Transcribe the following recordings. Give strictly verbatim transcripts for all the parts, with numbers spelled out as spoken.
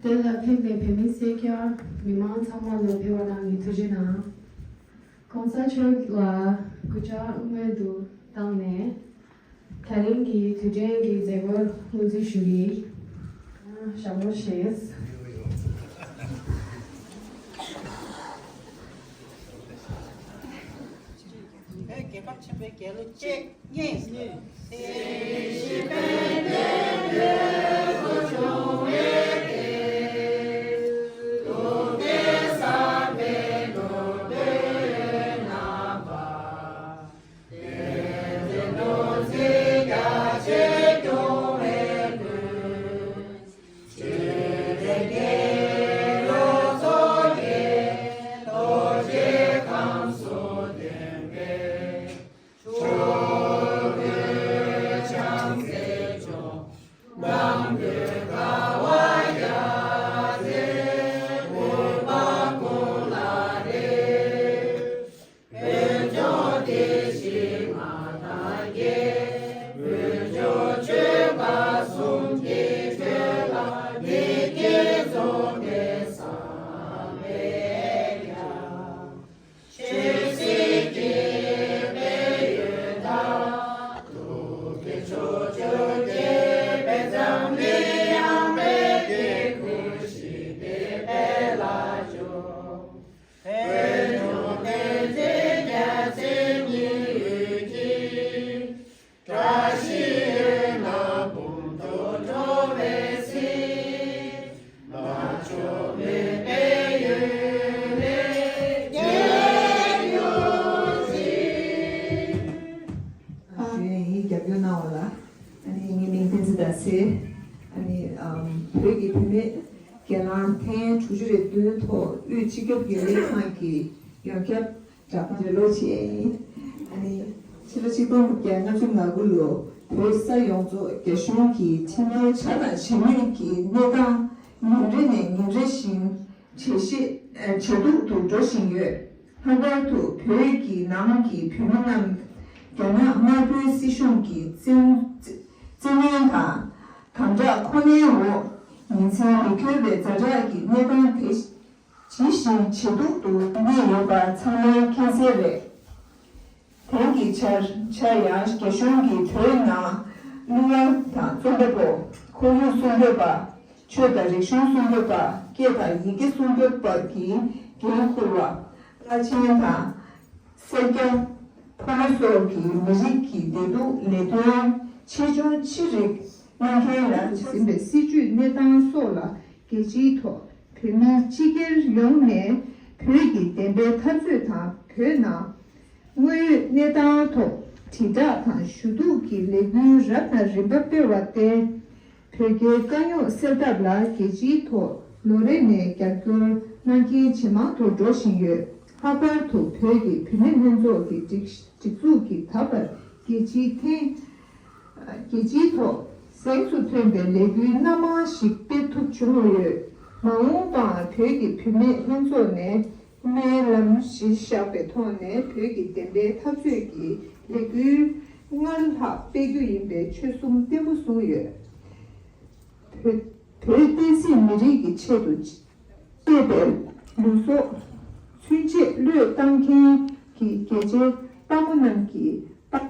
དེ་ལ་ཕེབས་པའི་བོད་མི་སེར་སྐྱ་མི་མང་ཚང་མ་ལ་འཕེལ་བ་གནང་གི་ཐུགས་རྗེ་གནང་། ༸གོང་ས་མཆོག་ལ་སྐུ་ཕྱྭ་དབུ་མེད་དུ་བཏང་ནས། ད་རིང་གི་དུས་དྲན་གྱི་མཛད་སྒོར་དབུ་འཛུགས་ཞུ་གི། ཞྭ་མོ་བཞེས། བོད་རྒྱལ་ཁབ་ཆེན་པོའི་རྒྱལ་གླུ་གཅིག་གཉིས། ཞུ་ཡས་ཡིན། རྒྱབ་སྐྱོར་གནང་བ་ལ། ཨ་ནི་ངའི་མིང་བསྟན་འཛིན་ཟླ་ཚེ། ཨ་ནི་ཨམ་བོད་ཀྱི་བུད་མེད་སྒེར་ལངས་ཐེངས་དྲུག་ཅུ་རེ་བདུན་ཐོག་དབུས་སྤྱི་ཁྱབ་རྒྱུན་ལས་ཁང་གི་ཡོངས་ཁྱབ་བསྒྲགས་གཏམ་རེ་ལོ་ཆེ་ཡིན། ཨ་ནི་ཕྱི་ལོ་ཆིག་སྟོང་དགུ་བརྒྱ་ལྔ་བཅུ་ང་དགུ་ལོ་བོད་ས་ཡོངས་རྫོགས་རྒྱ་གཞུང་གིས་ཁྲིམས་འགལ་བྱ་དང་བྱེད་མུས་ཀྱི་གནས་སྟངས་ཉིན་རེ་ནས་ཉིན་རེ་བཞིན་ཇེ་ཞི་ཇེ་སྡུག་ཏུ་འགྲོ་བཞིན་ཡོད། ལྷག་པར་དུ་བོད་ཀྱི་ནང་གི་བོད་མི་རྣམས་རྒྱ་ནག་དམར་པོའི་སྲིད་གཞུང་གི་བཙན་བཙན་གནོན་དང་དམ་དྲག་ཁོ་ནའི་འོག་ཉིན་མཚན་མི་འཁྱོལ་བའི་ཛ་དྲག་གི་གནས་སྟངས་དེ་ཇི་བཞིན་ཇེ་སྡུག་ཏུ་གནས་ཡོད་པ་ཚང་མས་མཁྱེན་གསལ་རེད། དེང་གི་ཆར་ཆར་ཡང་རྒྱ་གཞུང་གིས་བོད་ནང་གླུ་དབྱངས་དང་རྩོམ་པ་པོ། ཁོར་ཡུག་སྲུང་སྐྱོབ་པ། ཆོས་དང་རིག་གཞུང་སྲུང་སྐྱོབ་པ། སྐད་དང་ཡི་གེ་སྲུང་སྐྱོབ་པ་གི་འགན་འཁུར་བ། བླ་ཆེན་དང་། སེར་སྐྱ། ཕོ་མོ་སོགས་ཀྱི་མི་རིགས་ཀྱི་བདེ་སྡུག་ལས་དོན་ཆེ་ཆུང་ཅི་རིགས་གནང་མཁན་ལ་ཆ་ཟིན་པའི་སྲིད་བྱུས་གནས་སྟངས་སོགས་ལ་རྒྱལ་སྤྱིའི་ཐོག་བོད་མི་སྤྱི་སྒེར་ཡོངས་ནས་བོད་ཀྱི་བདེན་པའི་འཐབ་རྩོད་དང་། བོད་ནང་དངོས་ཡོད་གནས་སྟངས་ཐོག་དྲིལ་བསྒྲགས་དང་ཞུ་གཏུག་གི་ལས་འགུལ་རབ་དང་རིམ་པ་སྤེལ་བར་བརྟེན། བོད་རྒྱའི་དཀའ་རྙོག་སེལ་ཐབས་ལ་རྒྱལ་སྤྱིའི་ཐོག་ལོ་རེ་ནས་རྒྱབ་སྐྱོར་གནང་མཁན་ཇེ་མང་དུ་འགྲོ་བཞིན་ཡོད། ལྷག་པར་དུ་བོད་ཀྱི་བུད་མེད་ལྷན་ཚོགས་ཀྱི་སྒྲིག་སྒྲིག་འཛུགས་ཀྱིས་ད་བར་རྒྱལ་སྤྱིའི་ཐེངས། རྒྱལ་སྤྱིའི་ཐོག་གཟེངས་སུ་ཐོན་པའི་ལས་འགུལ་སྣ་མང་ཞིག་སྤེལ་ཐུབ་བྱུང་བ་ཡོད། མ་འོངས་པའང་བོད་ཀྱི་བུད་མེད་ལྷན་ཚོགས་ནས་སྨོན་ལམ་གཞི་བཞག་པའི་ཐོག་ནས་བོད་ཀྱི་བདེན་པའི་འཐབ་རྩོད་ཀྱི་ལས་འགུལ་སྔར་ལྷག་སྤེལ་རྒྱུ་ཡིན་པའི་ཆོད་སེམས་བརྟན་པོ་བཟུང་ཡོད། བོད་བོད་བསྟན་སྲིད་མི་རིགས་ཀྱི་ཆེད་དུ་གཅེས་པའི་ལུས་སྲོག་ཚུན་ཆད་བློས་བཏང་མཁན་གྱི་རྒྱལ་གཅེས་དཔའ་མོ་རྣམས་ཀྱི་དཔའ་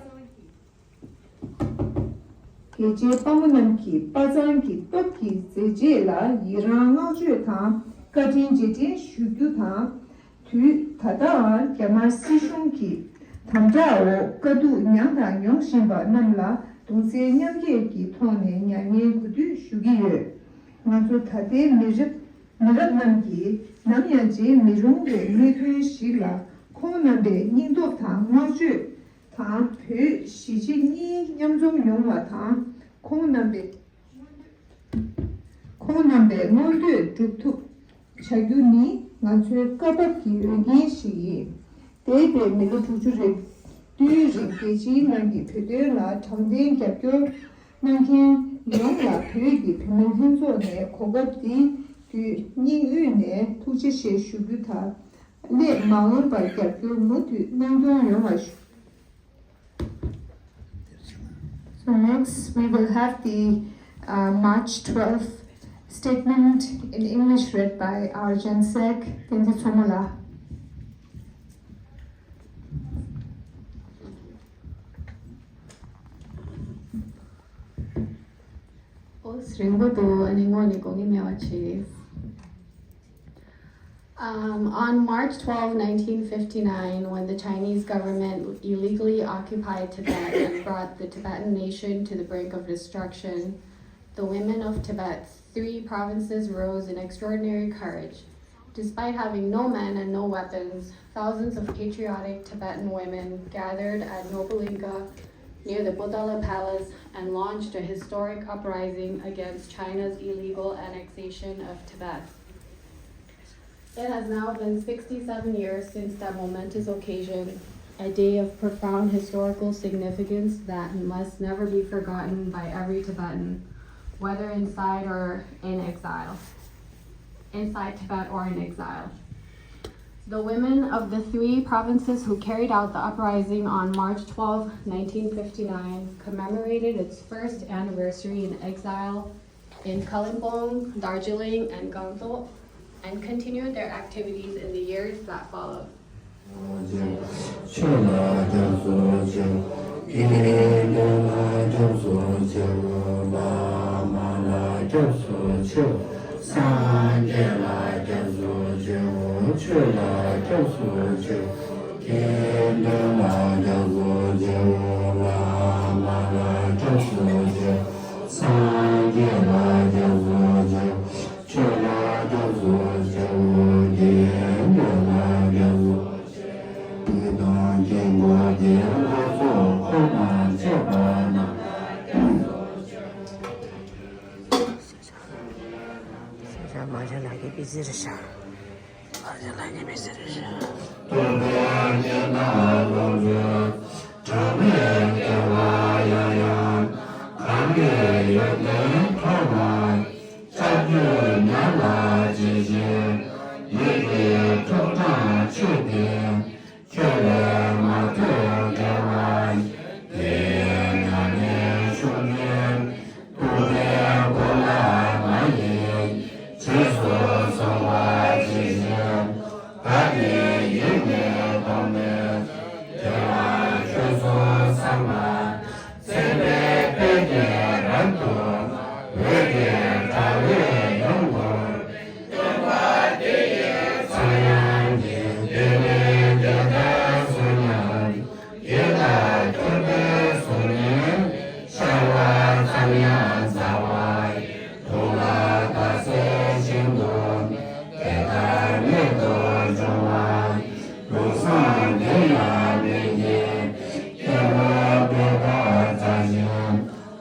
རྒྱལ་གཅེས་དཔའ་མོ་རྣམས་ཀྱི་དཔའ་མཛངས་ཀྱི་སྟོབས་ཀྱི་མཛད་རྗེས་ལ་ཡི་རངས་བསྔགས་བརྗོད་དང་བཀའ་དྲིན་རྗེས་དྲན་ཞུ་རྒྱུ་དང་། དུས་ད་ལྟའང་རྒྱ་དམར་སྲིད་གཞུང་གི་དམ་དྲག་འོག་དཀའ་སྡུག་མྱངས་དང་མྱོང་བཞིན་པ་རྣམས་ལ་གདུང་སེམས་མཉམ་སྐྱེད་ཀྱི་ཐོག་ནས་མྱ་ངན་གུས་འདུད་ཞུ་གི་ཡོད། ང་ཚོ་ད་ལྟའི་མི་རབས་མི་རབས་རྣམས་ཀྱིས་ནམ་ཡང་བརྗེད་མི་རུང་བའི་གནད་དོན་ཞིག་ལ་ཁོང་རྣམ་པའི་སྙིང་སྟོབས་དང་བསྔགས་བརྗོད་དང་བོད་གཞིས་བྱེས་གཉིས་མཉམ་འཛོམས་ཡོང་བ་དང་། ཁོང་རྣམ་པའི་ཁོང་རྣམ་པའི་མངོན་འདོད་སྒྲུབ་ཐུབ་བྱ་རྒྱུ་ནི་ང་ཚོའི་སྐབས་བབ་ཀྱི་འོས་འགན་ཞིག་ཡིན། འདས་པའི་མི་ལོ་དྲུག་ཅུ་རེ་བདུན་རིང་རྒྱལ་སྤྱིའི་ནང་གི་བོད་དོན་ལ་དྲང་བདེན་རྒྱབ་སྐྱོར་གནང་མཁན་ཡོངས་ལ་བོད་ཀྱི་བུད་མེད་ལྷན་ཚོགས་ནས་གོ་སྐབས་འདི་བརྒྱུད་སྙིང་དབུས་ནས་ཐུགས་རྗེ་ཆེ་ཞུ་རྒྱུ་དང་། སླད་མ་འོངས་པར་རྒྱབ་སྐྱོར་མུ་མཐུད་གནང་སྐྱོང་ཡོང་བ་ཞུ། So next we will have the uh, March twelfth Statement in English read by Arjan Sek, Tenzin Chomala. ཨོ་རིང་པོ་འདུག་ཨ་ནི་སྔོན་ནས་གོ་གི་མེད་པ་བྱས། Um, on March twelfth, nineteen fifty-nine, when the Chinese government illegally occupied Tibet and brought the Tibetan nation to the brink of destruction, the women of Tibet's three provinces rose in extraordinary courage. Despite having no men and no weapons, thousands of patriotic Tibetan women gathered at Nobulinga near the Potala Palace and launched a historic uprising against China's illegal annexation of Tibet. It has now been sixty-seven years since that momentous occasion, a day of profound historical significance that must never be forgotten by every Tibetan, whether inside or in exile, inside Tibet or in exile. The women of the three provinces who carried out the uprising on March twelfth, nineteen fifty-nine, commemorated its first anniversary in exile in Kalimpong, Darjeeling, and Gangtok, and continued their activities in the years that followed. ཆོས་ལ་སྐྱབས་སུ་མཆིའོ། དགེ་འདུན་ལ་སྐྱབས་སུ་མཆིའོ། བླ་མ་ལ་སྐྱབས་སུ་མཆིའོ། སངས་རྒྱས་ལ་སྐྱབས་སུ་མཆིའོ། ཆོས་ལ་སྐྱབས་སུ་མཆིའོ། དགེ་འདུན་ལ་སྐྱབས་སུ་མཆིའོ། བླ་མ་ལ་སྐྱབས་སུ་མཆིའོ། སངས་རྒྱས་ལ་སྐྱབས་སུ་མཆིའོ། ཆོས་ལ་སྐྱབས་སུ་མཆིའོ། དགེ་འདུན་ལ་སྐྱབས་སུ་མཆིའོ། དགེ་དང་དགེ་འདུན་དགེ་ལ་སོགས་འཁོར་དང་བཅས་པ་རྣམས། ཤ་ཤ་མ་ཤ་ལ་གི་པི་ཟི་རེ་ཤ། མ་ཤ་ལ་གི་པི་ཟི་རེ་ཤ། ཐུབ་པའི་ཉེར་ལྔ་ལོངས་སྤྱོད་དྲང་བའི་བདེ་བ་ཡང་ཡང་། གང་གི་ཡོན་ཏན་མཐོ་བ། ལྕགས་ཀྱུ་ཉག་ལ་ཇི་བཞིན། ཡིད་ཀྱི་ཐུབ་དྲང་ཆོས་འདི། ཁྱོད་ལས་མ་ཐོས་དགེ་བ་ཡིས། དེ་ཡི་ཉམས་ལེན་ཤུགས་ཀྱིས། ཐུབ་པའི་གོ་ལ་མ་ཡིན། རྗེས་སུ་བཟུང་བ་ཇི་བཞིན། བདག་གིས་ཡིད་ནི་གཏོང་མེད། དེ་ལ་ཁྱོད་ཚོ་ཚང་མ། མཚན་དཔེའི་དཔལ་གྱིས་རབ་ཏུ། འོད་ཀྱི་དྲ་བས་ཡོངས་བསྐོར། སྟོན་པ་དེ་ཡི་ཚངས་དབྱངས་ཀྱིས། འདི་ནི་འདི་ལྟར་གསུངས་སྙམ། དེ་ལྟར་ཐུབ་པས་གསུངས་ནས། ཤར་བ་ཙམ་ཡང་མཛའ་བ་ཡི། དུག་ལ་ཟླ་ཟེར་བཞིན་དུ། དེ་ལྟར་རྨད་དུ་བྱུང་བ་ཡི། ལུགས་བཟང་དེ་ཡང་མིག་གིས། སྐྱེ་བོ་བསྟོད་པ་མཛའ་ཞིང་།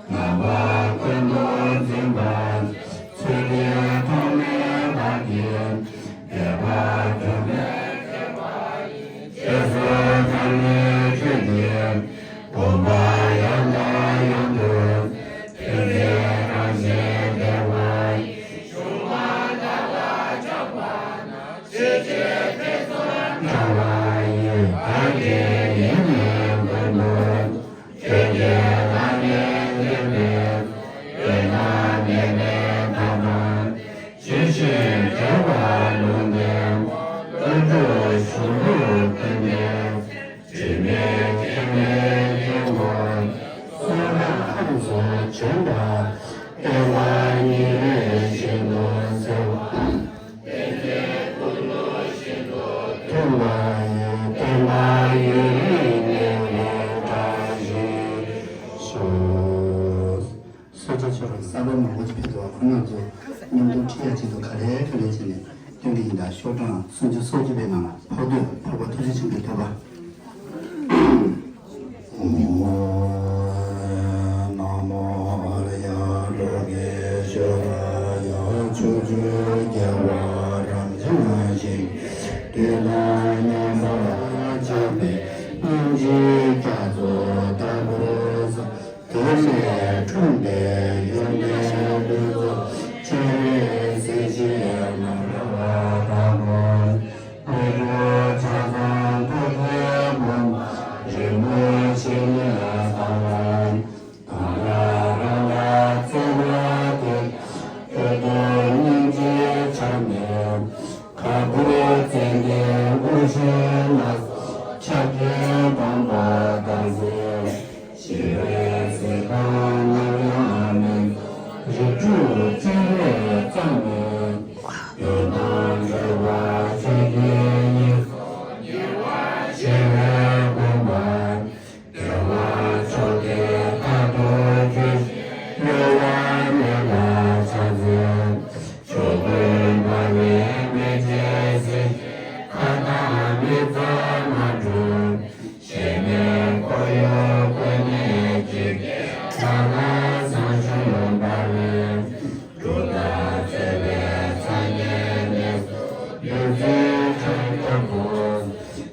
རྣམ་པ་ཀུན་ཏུ་འཛིན་པ། ཚུལ་འདི་ཐོགས་མེད་བདག་གིས། དད་པ་དོན་མེད་བསྐྱེད་པ་ཡིས། རྗེས་སུ་འབྲང་ནས་ཁྱོད་ཀྱི། དགོངས་པ་ཡང་དང་ཡང་དུ། ཐུགས་རྗེ་རང་བཞིན་བདེ་བ་ཡིས། གཞུང་མ་དག་ལ་སྦྱངས་པ་ན། ཇི་སྲིད་ཐེ་ཚོམ་བྲལ་བ་ཡི། བདག་གི་ཡིད་ནི་ཀུན་ཏུ། ཁྱོད་ཀྱི་ལག་ལེན་ལེགས་པས། དེ་ན་མེད་པའི་མཐའ་དང་། ཇི་ཕྱིར་བྲལ་བ་ལུང་བསྟན། ཀླུ་སྒྲུབ་གཞུང་ལུགས་ཀུན་ལྡན། དྲི་མེད་སྐྱེ་མེད་དཀྱིལ་འཁོར། གསུང་རབ་ཁམས་སུ་བྱོན་པ། བསྟན་པ་ཉིད་ལས་ཤིན་ཏུ་གསལ་བ། མཐུན་པ་ཡི། བསྟན་པ་ཡུན་རིང་གནས་པའི་བཀྲ་ཤིས་ཤོག་གསོལ་ཇ་མཆོད་རོགས་གསར་པ་མང་པོ་ཅིག་ཕེབས་འདུག་ཁོང་རྣམ་ཚོ་མཉམ་དུ་ཁྲིད་ཡ་ཆེད་དུ་ག་ལེ་ག་ལེ་བྱས་ནས་སྟོན་གྱི་ཡིན། ད་ཤོག་གྲངས་སུམ་ཅུ་སོ་གཅིག་པའི་ནང་ལ་འཕགས་བསྟོད། འཕགས་པ་ཐུགས་རྗེ་ཆེན་པོའི་བསྟོད་པ། ན་མོ་ཨཱརྱ་ལོ་ཀེ་ཤྭ་ར་ཡ། ཕྱོགས་བཅུའི་རྒྱལ་བ་རབ་འབྱམས་ཞིང་། དུས་དང་མཉམ་པར་ཁྱབ་པའི་སྙིང་རྗེའི་རྒྱ་མཚོ་ལྟ་བུར་བཟང་། དེ་ལས་འཁྲུངས་པའི་ཡོན་ཏན་ཀུན་རྫོགས། སྤྱན་རས་གཟིགས་ཞེས་མ་གྲགས་པ་དག་གོ། ཕ་རོལ་ཕྱག་འཚལ་ཐུགས་ཀྱི་དབང་པོ། རིན་པོ་ཆེ་ལས་དང་བ། གང་ལ་རག་ལས་བརྩེ་བ་དེ། ཁྱོད་དུ་ ཞི་བའི་གཟི་མདངས་ནམ་ཡང་མི་འཛུམ། རིགས་དྲུག་སྤྱན་རས་གཙང་མའི། ཡོན་ཏན་འབྱོར་པ་ཆོས་ཀྱི་དབྱིངས། ཉེ་བར་ཞི་བའི་དགོངས་པ། དགེ་བ་མཆོག་གི་མཐར་ཐུག་གྱུར། གཡོ་བ་མེད་པ་ཕྱག་འཚལ། ཕྱོགས་ཀུན་འབར་བའི་མེ་ལྕེ་བསིལ། ཁ་དོག་མི་གཙང་མ་བཀྲུས། ཞི་གནས་འཁོར་ཡུག་ཀུན་ནས་འཇིགས། ལ་ལ་བཟང་སྤྱོད་འབར་བའི། གྲུབ་མཐའ་རྩོད་པའི་ཚ་གྱང་ནས། བདུད་རྩིའི་ཁྲག་འཐུང་བུ།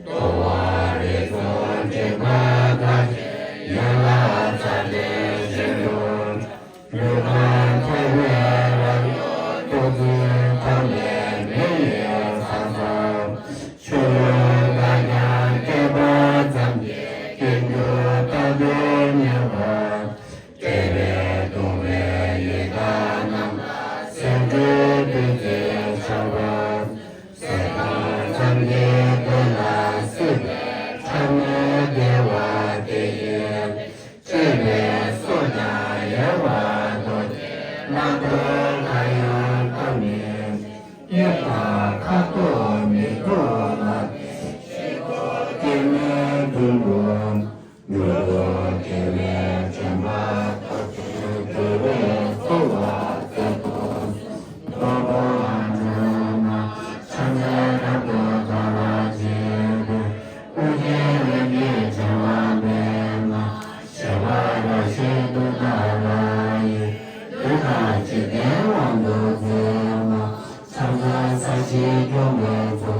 ལྟོ་བ་རེ་ཚོགས་དྲེགས་པ་དག་ཡན་ལག་རྩ་བྲལ་ཞིང་དུ། ལུས་ཁམས་ཐལ་བའི་རབ་གཡོ་སྟོབས་ཀྱིས། ཐོག་མེད་མེ་ཡི་ས་མཚམས། ཆུ་ཡུར་དག་ཀྱང་བསྐལ་པ་ཙམ་གྱི། དཀྱིལ་འཁྱིལ་རྟག་ཏུ་གནས་པ། བསྐལ་པས་གདུང་བའི་ཡི་དྭགས་རྣམས་ལ། སེམས་སྐྱོ་བདུད་རྩིའི་ཆར་པ། ཟེར་ཐང་མཚམས་ཀྱི་གདོན་ལ་སྲེག་པའི། ཕྲ་མོའི་བདེ་བ་དེ་ཡིས། སྤྲས་པའི་སོ་ཡང་ཡལ་བ་མདོར་བསྟན། བླང་དོར་གར་ཡང་སྟབས་མི། གཡུལ་དང་ཁ་དོག་མི་མཐུན་ལ། ཤེས་རྟོགས་སྐྱེ་མེད་དོན་དུ། མྱུར་དུ་དགེ་བའི་དྲན་པ་ཐོབ། དགེ་བའི་འཚོ་བ་སྩལ་དུ། རྟོགས་པ་འགྲོ་མ། ཕྱག་འཚལ་རབ་ཏུ་དགའ་བར་བྱེད་པའི། ཨོ་རྒྱན་རིགས་ཀྱི་ཕྲེང་བ་པདྨ། བྱེ་བ་རབ་བཞིའི་གདུགས་དཀར་ལ་ཡི། བདུད་དང་འཇིག་རྟེན་དབང་དུ་མཛད་མ། ཕྱག་འཚལ་ས་གཞིའི་སྐྱོང་བའི་གཙོ།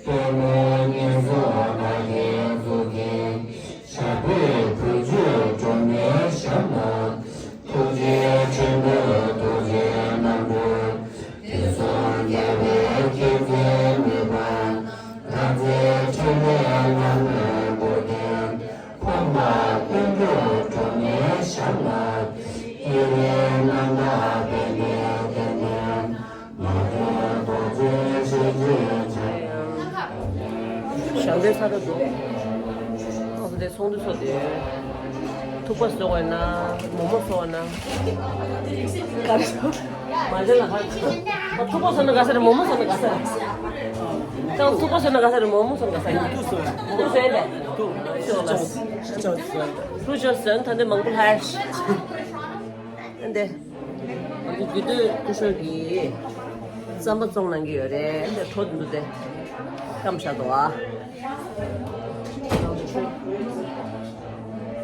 པདྨོ་བསྙེན་རྫོགས་བདག་གིས་བསྩལ་ཏེ། ཞབས་པད་བུ་བརྒྱུད་སྒྲོན་མེའི་ཞབས་ལ། ཐུགས་རྗེའི་ཕྲེང་བས་རྡོ་རྗེའི་སྣམ་བུ། དུས་གསུམ་རྒྱལ་བའི་མཁྱེན་བརྩེ་ནུས་པ། རབ་མཛེས་ཕྲིན་ལས་ལྷ་མོའི་མགོ་ཐོད། ཕོངས་པ་ཀུན་སྐྱོབ་སྒྲོན་མེའི་ཞབས་ལ། ཨེ་ཡི་རྣམ་དག་པད་མའི་གདན་སྟེང་། མ་བཅོམ་རྡོ་རྗེ་ཞལ་གྱི་འཇམ་དབྱངས། ཞང་པའི་ས་ར་འདུག་ཨོ་དེ་ཚོང་འདུ་ཚོ་དེ། ཐུག་པ་བཟོ་བ་ན། མོག་མོག་བཟོ་བ་ན། ག་རེ་བཟོ། མ་རེད་ལ་ཧ། ཐུག་པ་བཟོ་ན་ག་ས་རེད། མོག་མོག་བཟོ་ན་ག་ས་རེད། ད་ཐུག་པ་བཟོ་ན་ག་ས་རེད། མོག་མོག་བཟོ་ན་ག་ས་རེད། ཐུག་བཟོ་ཡ་ལས། ཐུག་བཟོ་ཡ་ལས། ཐུག་ཧྲུ་ཅོ་ཧྲུ་ཅོ་ཟོན་ད་འདི་མང་པོ་ལྷ་ཡ། འདི། རྒྱུད་སྟོད་སྐུ་ཞབས་ཀྱིས་རྩམ་པ་བཙོང་གནང་གི་ཡོད་རེད། འདི་གྲོ་འདི་འདུག་སྟེ། སྐམ་བཞག་འདུག་ཨ།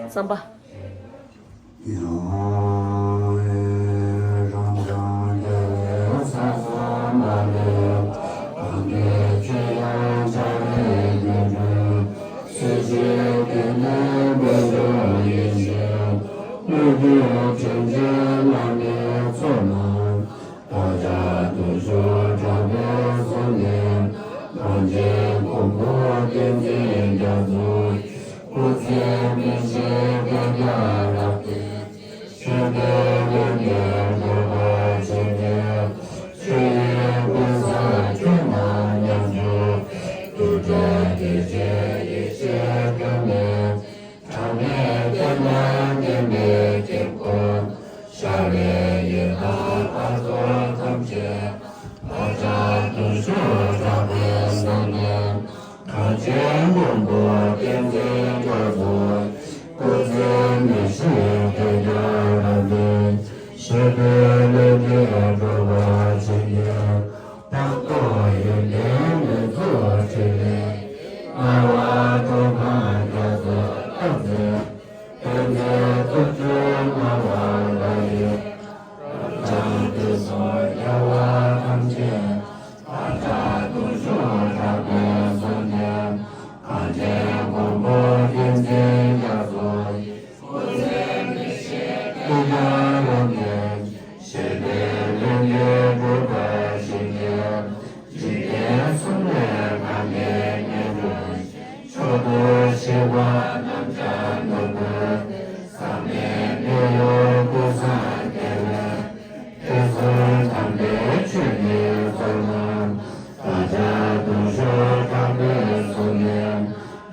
རྩམ་པ། ཡང་རང་གང་རྒྱལ་བའི་ས་སོ་མ་ལུས། གང་གི་ཆོས་དབྱངས་འཆར་བའི་སྒྱུ་འཕྲུལ། སྲིད་ཞིའི་དུས་ནས་འབད་འབྱུང་ཡེ་ཤེས། དངོས་བརྒྱུད་དྲིན་ཅན་བླ་མའི་ཚོགས་རྣམས། བདག་ཅག་དུ་ཤོག་དྲག་པོའི་གཟུགས་ནས། གངས་ཅན་མགོན་པོ་བསྟན་འཛིན་རྒྱ་མཚོ། སྐུ་ཚེ་མི་ཤིགས་བདེ་རྒྱས་རབ་བརྟན། ཆོས་འཕེལ་ལྷུན་གྱིས་གྲུབ་པར་བྱིན་གྱིས་རློབས། ཆོས་དབྱིངས་ཀུན་བཟང་ཁྱོད་རྣམས་ཉམས་སུ་དུད་འགྲོའི་བདེ་གཤེགས་ཡེ་ཤེས་ཁྱོད་ནི། གྲངས་མེད་བསྟན་པ་བསྟན་པའི་དཀྱིལ་འཁོར། ཤར་བའི་ཡུལ་དང་བར་དོ་ཐམས་ཅད། བདག་ཅག་དུ་ཤོག་དྲག་པོའི་གཟུགས་ནས། གངས་ཅན་མགོན་པོ་བསྟན་འཛིན་རྒྱ་མཚོ། སྐུ་ཚེ་མི་ཤིགས་བདེ་རྒྱས་རབ་བརྟན། ཆོས་འཕེལ་ལྷུན་གྱིས་གྲུབ་པར་བྱིན་གྱིས། རྟག་ཏུ་ཡོན་ཏན་ལེགས་ཚོགས་ཕྲིན་ལས། ལྔ་བ་ཐོག་ཁང་རྒྱ་མཚོའི་སྟབས་མཛད། བསྟན་འཛིན་སྟོབས་བཅུ་ལྔ་བ་ལ་ཡི། རབ་འབྱམས་དུས་གསུམ་རྒྱལ་བ་ཐམས་ཅད། བདག་ཅག་དུ་ཤོག་དྲག་པོའི་གཟུགས་ནས། གངས་ཅན་མགོན་པོ་བསྟན་འཛིན་རྒྱ་མཚོ། སྐུ་ཚེ་མི་ཤིགས་བདེ་རྒྱས་རབ་བརྟན། ཆོས་འཕེལ་ལྷུན་གྱིས་གྲུབ་པར་བྱིན་གྱིས། འཇིག་རྟེན་གསུམ་ལས་གང་གི་གནས་གྲུབ། མཆོག་ཏུ་གཤེགས་པ་རྣམས་ཀྱང་ནོར་བུ། བསམ་ཡས་འདོད་ཡོན་ཀུན་བཟང་རྒྱལ་བའི། དུས་གསུམ་དམ་པའི་ཆོས་ཀྱི་ཚོགས་རྣམས། བདག་ཅག་དུ་ཤོག་དྲག་པོའི་གཟུགས་ནས།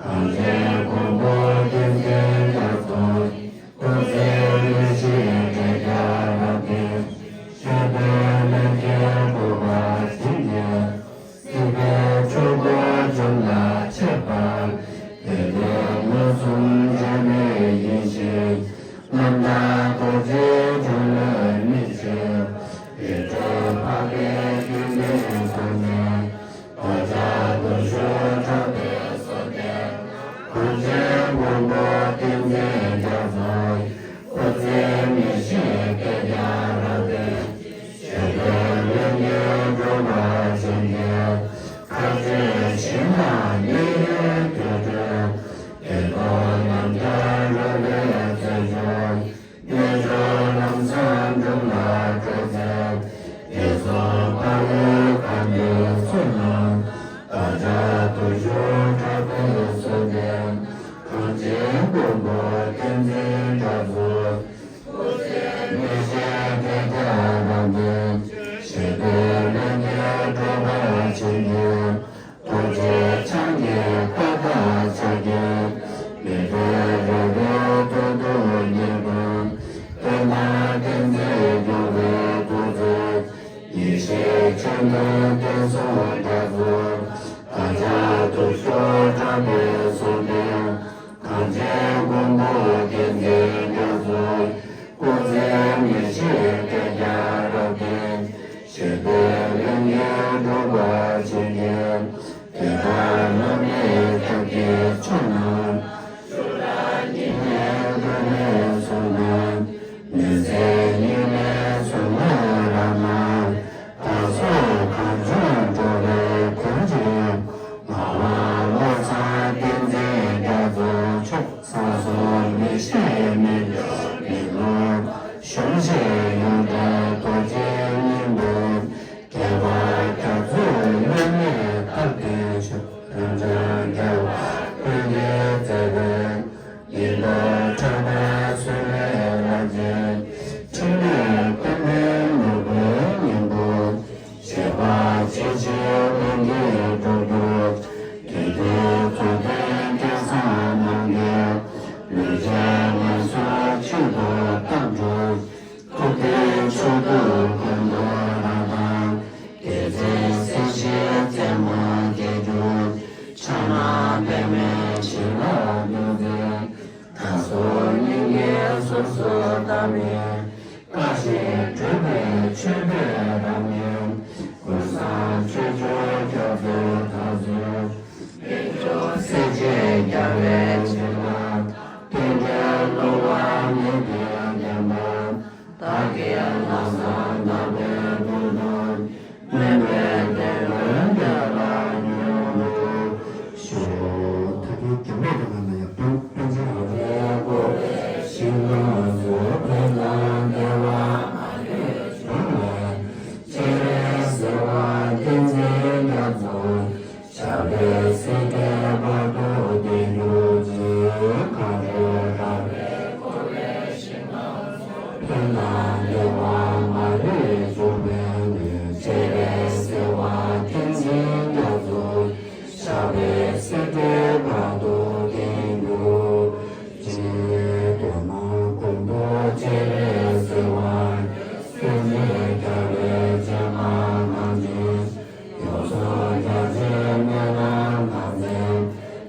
གངས་ཅན་མགོན་པོ་བསྟན་འཛིན་རྒྱ་མཚོ། རྣམ་དག་རྡོ་རྗེ་འགྲོ་བའི་མི་ཕྱེད། རིགས་དྲུག་འཕགས་པའི་རྒྱུད་ལས་བྱུང་ནས། བདག་ཅག་སྟོབས་ཤུགས་དྲག་པོས་གསོལ་འདེབས། གངས་ཅན་མགོན་པོ་བསྟན་འཛིན་རྒྱ་མཚོ། སྐུ་ཚེ་མི་ཤིགས་བསྐལ་བརྒྱར་རབ་བརྟན། ཞི་བདེའི་ལྷན་སྐྱེས་འགྲུབ་པར་བྱིན་གྱིས། མཁའ་སྤྱོད་ཞིང་དང་མཉན་ཡོད་དུད་འགྲོའི། བདེ་སྟོང་རྣམ་རྒྱལ་རོལ་པའི་རྩེར་འཇུག་རྣལ་འབྱོར་ལམ་བཟང་སྒྲུབ་ལ་སྤྲོ་མཛད། དེ་ཚོགས་དཔའ་བོས་གང་གི་ཚོགས་རྣམས། བདག་ཅག་སྟོབས་ཤུགས་དྲག་པོས་གསོལ་འདེབས། གངས་ཅན་མགོན་པོ་བསྟན་འཛིན་རྒྱ་མཚོ། སྐུ་ཚེ་མི་ཤིགས་བསྐལ་བརྒྱར་རབ་བརྟན། ཞི་བདེའི་ལྷན་སྐྱེས་འགྲུབ་པར་བྱིན་གྱིས། རྡོ་རྗེ་འཆང་གི་བཀའ་དང་ཕྱག་རྒྱའི། མི་ཕམ་རོལ་པའི་ཐུགས་སུ་མཉེས་པའི། དཔལ་ལྡན་བསྟན་འཛིན་འགྱུར་བའི་ཐུགས་བརྩེ། ཡེ་ཤེས་མཆོག་ཏུ་བསྟན་སྲུང་རྒྱ་མཚོ། བདག་ཅག་སྟོབས་ཤུགས་དྲག་པོས་གསོལ་འདེབས། གངས་ཅན་མགོན་པོ་བསྟན་འཛིན་རྒྱ་མཚོ། སྐུ་ཚེ་མི་ཤིགས་བསྐལ་བརྒྱར་རབ་བརྟན། ཞི་བདེའི་ལྷན་སྐྱེས་འགྲུབ་པར་བྱིན་གྱིས། དེ་ལྟར་བླ་མེད་ཐབས་ཀྱི་མཆོག་རྣམས། ཤུགས་དྲག་ཉི་མའི་འགྲོས་ལས་བྱུང་ནས། མི་ཟད་ཉི་མའི་གཟུགས་ལས་རབ་རྣམ། བདག་སོགས་གངས་ལྗོངས་འགྲོ་བའི་མགོན་གྱི། ངག་དབང་བློ་བཟང་བསྟན་འཛིན་རྒྱ་མཚོ་མཆོག་ས་གསུམ་མི་ཤིགས་མི་འགྱུར་མི་ལྷུང་། གཞོམ་བྱེད་ཡོངས་བྲལ་རྡོ་རྗེ་སྙིང་པོ། རྒྱལ་བ་རྒྱ་མཚོའི་བླ་མེད་ཐར་པའི་མཆོག་རབ་འབྱམས་རྒྱལ་བ་ཀུན་གྱི་རྩ་བའི། ཡིད་འོང་ཕྲག་པ་ཚུལ་ལས་རབ་རྒྱས། འཕྲིན་ལས་བསྟན་པའི་ནོར་བུའི་སྙིང་པོ། བཞད་པ་ཇི་བཞིན་ལྷུན་གྱིས་གྲུབ་གྱུར། དེ་དུས་རྫོགས་ལྡན་སྐལ་བཟང་རྣམས་ཀྱིས། ལུས་ཅན་ངལ་གསོའི་ཆེད་དུ་བཏབ་གྲུབ། ཐུབ་བསྟན་མཆོག་ཏུ་ཀུན་ཏུ་རབ་དང་། བདེ་ཆེན་གསལ་བྱེད་རྩེ་མོ་རྒྱས་གྱུར། ཕྱག་ན་པདྨས་བྱིན་རླབས་སྟོན་མཛད། བདག་སོགས་སྙིང་གའི་ཟུར་དུ་བལྟ་བའི། བཀའ་བཞིན་སྒྲུབ་པའི་མཆོད་པའི་རབ་གནས། ཀུན་བཟང་ཆོས་སྐྱོང་རྒྱ་མཚོའི་དར་ཚོན། རྨད་བྱུང་སྲས་བཅས་རྒྱལ་བའི་བྱིན་རླབས། བསྟན་འགྲོའི་བསླུ་བ་མེད་པའི་བདེན་པ། བདག་གིས་ལམ་བཟང་བདག་པོའི་མདུན་དུ། སྨོན་པའི་དོན་ཀུན་འགྲུབ་པར་མྱུར་དུ་ཤོག་ད་ལྟའི་རྒྱབ་ལོགས་དེ་ནང་ལ་ཡང་པཎ་པཎ་ཆེན་རིན་པོ་ཆེ་ཞིང་ཁམས་སུ་ཕན་དང་བདེ་བ་མ་ལུས་འབྱུང་བའི། སྤྱན་རས་གཟིགས་དབང་བསྟན་འཛིན་རྒྱ་མཚོ། ཞབས་པད་སྲིད་མཐའི་བར་དུ་བརྟན་གྱུར་ཅིག་མཁའ་འགྲོ་ལྷ་རིགས་འཁོར་བའི་ཞིང་ཁམས་སུ། ཕན་དང་བདེ་བ་མ་ལུས་འབྱུང་བའི་གནས། སྤྱན་རས་གཟིགས་དབང་བསྟན་འཛིན་རྒྱ་མཚོ། ཞབས་པད་སྲིད་མཐའི་བར་དུ་བརྟན་གྱུར་ཅིག་གདོད་མ་མགོན་པོ་སྤྱན་རས་གཟིགས་དབང་། སྲས་བཅས་རྒྱལ་བའི་སྤྱན་སྔར་ལྷ་འདྲེན། ཡུམ་སྲས་རྒྱལ་ཆེན་སྨན་བླ་ལྷ་མཛེས།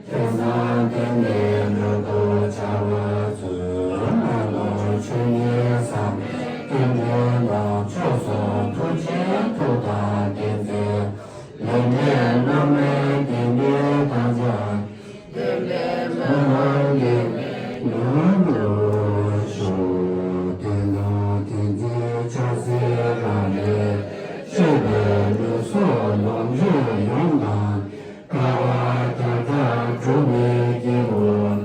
ཐོས་བསམ་སྟོང་གི་སྣོད་དུ་འཆར་བ་མཛོད། སྔོན་དུ་ཆོས་ཉིད་ཟབ་མོའི་རྟེན་འབྲེལ་དང་། མཆོག་གསུམ་ཐུགས་རྗེའི་མཐུ་དང་བསྟན་འཛིན། ལས་འབྲས་བླ་མེད་བདེན་པའི་དམ་བཅའ། བསྟན་པའི་སྨོན་ལམ་འདི་ནི་མྱུར་དུ་ཤོག་བསྟན་དང་བསྟན་འཛིན་ཕྱག་འཚལ་རང་ལས། སྤྱོད་པའི་ལུས་སྲོག་ལོངས་སྤྱོད་ཡོངས་དང་། དཀའ་བ་བརྒྱ་ཕྲག་སྒྲུབ་པའི་སྐྱེས་བུ།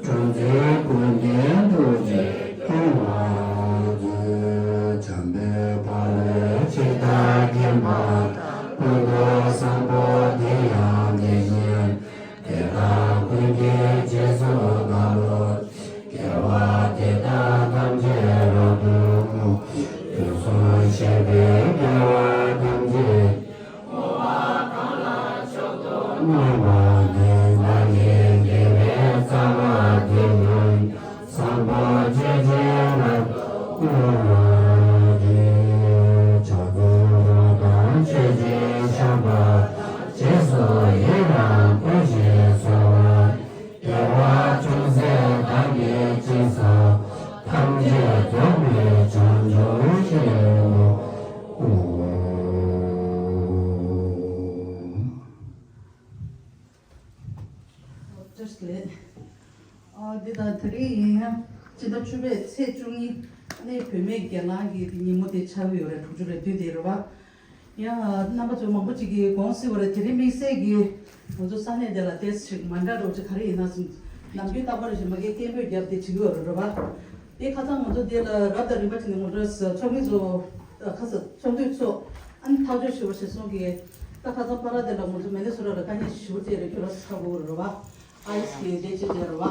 འཁྲུལ་རྫུན་ཀུན་གྱི་ཐུགས་རྗེས་སྐྱོང་བར་མཛོད། བྱམས་པའི་དཔའ་བོས་ཇི་ལྟར་མཁྱེན་པ་དང་། ཀུན་ཏུ་བཟང་པོ་དེ་ཡང་དེ་བཞིན་ཏེ། དེ་དག་ཀུན་གྱི་རྗེས་སུ་བདག་སློབ། དགེ་བ་འདི་དག་ཐམས་ཅད་རབ་ཏུ་བསྔོ། དུས་གསུམ་གཤེགས་པའི་རྒྱལ་བ་ཐམས་ཅད། བསྔོ་བ་གང་ལ་མཆོག་ཏུ་བསྔོ་བ་འདི། བདག་གི་དགེ་བའི་རྩ་བ་འདི་ཉིད། བཟང་པོ་སྤྱོད་ཕྱིར་རབ་ཏུ་བསྔོ་བར་བགྱི། ཕྱག་འཚལ་ལོ་ཟླ་མཆོད་ཅིང་བཤགས་པ། རྗེས་སུ་ཡི་རང་བསྐུལ་ཞིང་གསོལ་བ། དགེ་བ་ཅུང་ཟད་བདག་གིས་ཅི་བསགས། ཕྱུག་པའི་ཚེས་བཅུ་གཉིས་ཨ་ནི་བུད་མེད་སྒེར་ལངས་ཀྱི་ཉིན་མོ་དེ་ཆགས་ཀྱི་ཡོད་རེད། དྲུག་ཅུ་རེ་བདུན་དེ་རེད་བ། ཡང་རྣམ་པ་ཚོ་མང་པོ་ཅིག་གིས་དགོངས་སྲིད་པ་རེད། དེ་རིང་དམིགས་བསལ་གྱིས་ང་ཚོ་ས་གནས་དེ་ལ་ཏོག་ཙམ་ཞིག་མ་འདྲ་རོགས་ཅིག་ག་རེ་ཡིན་ན་སོང་། ནམ་རྒྱུན་རྟག་པར་བཞིན་མ་གིའི་སྐད་འབོད་བརྒྱབ་སྟེ་བྱེད་ཀྱི་ཡོད་རེད་བ། དེ་ཁ་སང་ང་ཚོ་འདི་ལ་རབ་དང་རིམ་པ་བྱས་ནས་ངོ་སྤྲོད་ཚོགས་མི་ཚོ་ཁ་ས་ཚོགས་འདུ་ཚོགས་ཨ་ནི་ཐག་གཅོད་ཞུ་བ་ཞེས་གསུངས་ཀྱི། ད་ཁ་སང་པ་ར་དེ་ལ་ང་ཚོ་མི་ནི་སོ་ར་ལ་དཀའ་ངལ་ཞེ་པོ་ཅིག་རེད། ཁྱོད་ར་ཚ་པོ་རེད་བ། ཨའི་སི་གི་ལས་བྱེད་ཅིག་རེད་བ།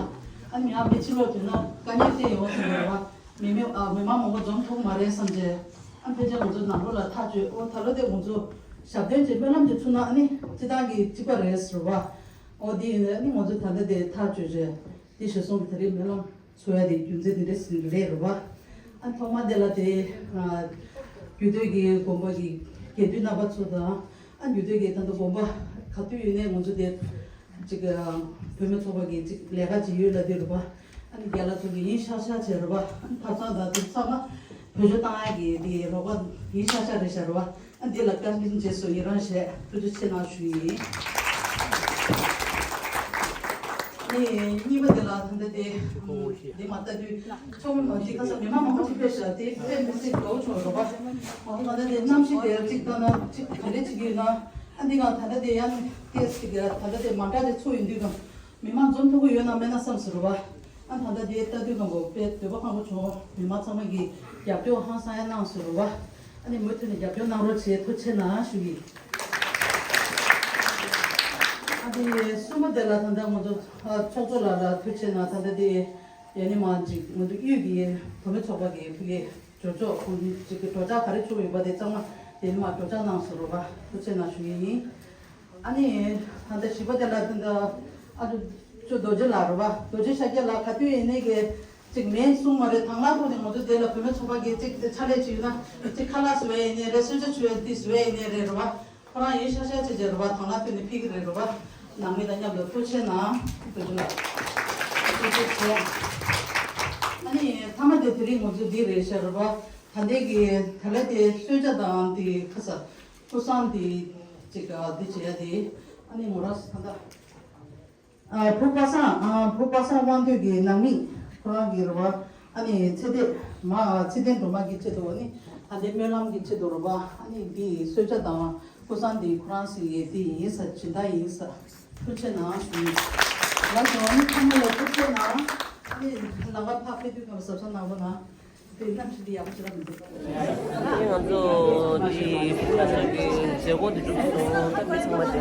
ཨ་ནི་ཡང་ཕྱི་ལོགས་ཐོན་ན་དཀའ་ངལ་དེ་ཡོང་ཟིན་རེད་བ། མི་མི་ཨ་མི་མང་མང་པོ་འཛོམས་ཐུབ་མ་རེད་བསམ་བྱས། ཨ་ཕལ་ཆེར་ང་ཚོ་ནང་ལོགས་ལ་ཐག་གཅོད། ཨོ་ད་ལོ་དེ་ང་ཚོ་ཞབས་བརྟན་གྱི་སྨོན་ལམ་དེ་ཚུགས་ན་ཨ་ནི་སྤྱི་བཏང་གི་གཅིག་པ་རེད་ཟེར་བ། ཨོ་དེ་ཡིན་ན་ཨ་ནི་ང་ཚོ་ད་ལྟ་དེ་ཐག་གཅོད་བྱས་དེ་ཞེ་སོང་གི་ད་རེས་སྨོན་ལམ་ཚོགས་ཡ་དེ་རྒྱུ་མཚན་དེ་འདྲ་ཞིག་རེད་རེད་བ། ཨ་ཐོག་མ་དེ་ལ་དེ་ཨ་རྒྱུད་སྟོད་ཀྱི་དགོན་པ་གི་དགེ་འདུན་རྣམ་པ་ཚོ་དང་ཨ་རྒྱུད་སྟོད་ཀྱི་ད་ལྟ་དགོན་པ་ག་དུས་ཡིན་ནའི་ང་ཚོ་དེ། ཅིག་བུད་མེད་ཚོགས་པ་གི་ཅིག་ལས་ཀ་ཅིག་ཡོད་ལབ་དུས་རེད་པ། ཨ་ནི་རྒན་ལགས་ཚོ་གི་ཡིན་ཤག་ཤག་བྱས་རེད་པ། ཨ་ནི་ཐབ་ཚང་དང་དེ་ཚང་མ་བེད་སྤྱོད་བཏང་ཡག་གི་དེ་རོགས་པ་ཡིན་ཤག་ཤག་རེད་ཤག་རེད་པ། ཨ་འདི་ལ་བཀའ་དྲིན་རྗེས་སུ་ཡི་རང་བྱས་ཐུགས་རྗེ་ཆེ་གནང་ཞུ་ཡི་ཡིན། ཨ་ནི་གཉིས་པ་དེ་ལ་ད་ལྟ་དེ་འདི་མ་ལྟ་དུས་ཚོགས་མི་མང་ཅིག་ཁ་སང་མི་མང་མང་པོ་ཅིག་ཕེབས་ཤག་དེ་ཕེབས་མི་སྲིད་འགྲོ་ཆོག་རེད་པ། མང་པོ་ད་ལྟ་དེ་གནམ་གཤིས་དེ་ཅིག་ལྟ་ན་ཅིག་ག་འདྲ་ཅིག་ཡོད་ན། ཨ་འདི་ག་ད་ལྟ་དེ་ཡང་ཏེས་ཀྱི་ད་ལྟ་དེ་མ་འདྲ་དེ་ཚུགས་ཡོང་དུས་ཀྱང་མི་མང་འཛོམས་ཐུབ་ཀྱི་ཡོད་ན་མེད་ན་བསམ་ཟེར་བ། ཨ་ད་ལྟ་དེ་ལྟ་དུས་ཀྱང་གོ་དཔེ་འདོད་པ་ཁེངས་པོ་བྱུང་། མི་མང་ཚང་མ་གིས་རྒྱབ་སྐྱོར་ཧང་སང་ཡང་གནང་ཟེར་བ། ཨ་ནི་མུ་མཐུད་ནས་རྒྱབ་སྐྱོར་གནང་རོགས་བྱེད། ཐུགས་རྗེ་གནང་ཞུ་གི། ཨ་དེ་གསུམ་པ་དེ་ལ་ད་ལྟ་ང་ཚོ་ཚོགས་གཙོ་ལགས་ལ་ཐུགས་རྗེ་གནང་། ད་ལྟ་དེ་ཡ་ནི་མ་ཅིག་ང་ཚོ་གཡུས་ཀྱི་བུད་མེད་ཚོགས་པ་གི་ཕ་གི། ཇོ་ཅོག་ཁོང་གཅིག་གི་གྲོས་འཆར་ག་རེ་བྱུང་ཡོད་པ་དེ་ཚང་མ་དེ་ནི་མ་གྲོས་འཆར་གནང་སོང་རོགས་པ། ཐུགས་རྗེ་གནང་ཞུ་ཡི་ཡིན། ཨ་ནི་ད་ལྟ་བཞི་པ་དེ་ལ་ད་ལྟ་ཨ་ཅོ་ཅོ་རྡོ་རྗེ་ལགས་རོགས་པ། རྡོ་རྗེ་ཤཱཀྱ་ལགས་ག་དུས་ཡིན་ནའི་གི་ཅིག་མེད་གསུང་མ་རེད། དང་བླངས་ཐོག་ནས་ང་ཚོ་དེ་ལ་བུད་མེད་ཚོགས་པ་གི་ཅིག་ཕྱག་ལས་བྱེད་ཡོད་ན་ཅིག་ཁ་ལག་བཟོ་ཡ་ཡིན་ནའི་རེད། གསོལ་ཇ་མཆོད་ཡ་དེ་བཟོ་ཡ་ཡིན་ནའི་རེད་རོགས་པ། ཁོ་རང་ཡིན་ཤག་ཤག་བྱས་བྱས་རེད་བ། དང་བླངས་ཐོག་ནས་ཕེབས་ཀྱི་རེད་རོགས་པ། ནང་མི་དང་མཉམ་དུ་ཐུགས་རྗེ་གནང་། ཐུགས་རྗེ་གནང་། ཐུགས་རྗེ་ཆེ། ཨ་ནི་མཐའ་མ་དེ་དེ་རིང་ང་ཚོ་འདི་རེད་ཤག་རོགས་པ། ད་ལྟའི་གི་ད་ལྟ་དེ་གསོལ་ཇ་དང་དེ་ཁ་ས་ཀུ་སང་དེ་ཅིག་འདི་བྱེད་ཡ་དེ། ཨ་ནི་མོ་རང་ད་ལྟ། ཨ་བུ་པ་སངས། ཨ་བུ་པ་སངས་དབང་འདུས་ཀྱི་ནང་མི་ཁོ་རང་གི་རེད་བ། ཨ་ནི་ཚེ་བརྟན་མ་ཚེ་བརྟན་སྒྲོལ་མ་གི་ཆེད་དུ་ནི་ད་ལྟའི་སྨོན་ལམ་གྱི་ཆེད་དུ་རེད་བ། ཨ་ནི་འདི་གསོལ་ཇ་དང་ཀུ་སང་འདི་ཁོ་རང་ཚོ་ཡི་འདི་ཡིན་ས། སྦྱིན་བདག་ཡིན་ས། ཐུགས་རྗེ་གནང་ཞུ། ལགས་སོ། ཨ་ནི་ཚང་མ་ལ་ཐུགས་རྗེ་གནང་། ཨ་ནི་ལམ་ཁ་ཕར་ཕེབས་དུས་ཀྱང་གཟབ་གཟབ་གནང་རོགས་གནང་། དེ་གནམ་གཤིས་འདི་ཡག་པོ་ཞེ་དྲག་མི་འདུག་ཨ་ནི་ང་ཚོ་འདི་ང་ཚོ་གི་མཛད་སྒོ་འདི་གྲུབ་སོང་། ད་འདི་ཚང་མ་དེ་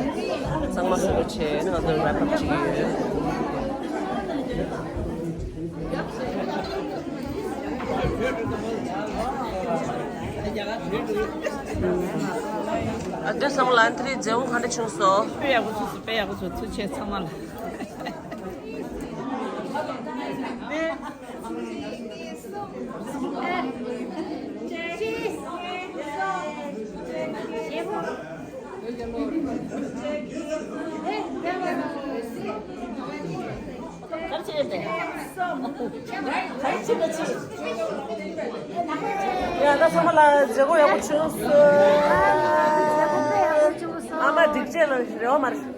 ཚང་མ་གསོལ་བ་བྱས་ནས་ང་ཚོ་ར་ཕབ་བྱེད་ཀྱི་ཡོད། ཨ་ད་སང་ལ་འདི་རིང་མཛད་སྒོ་ག་འདྲ་བྱུང་སོང་། དཔེ་ཡག་པོ་བྱུང་སོང་། དཔེ་ཡག་པོ་བྱུང་། ཐུགས་རྗེ་ཆེ་ཚང་མ་ལ། ཡ་ད་ཚང་མ་ལ་མཛད་སྒོ་ཡག་པོ་བྱུང་སོང་། ཨ་མ་སྒྲིག་ཆས་ལ་རེ་བ་མ་རེད།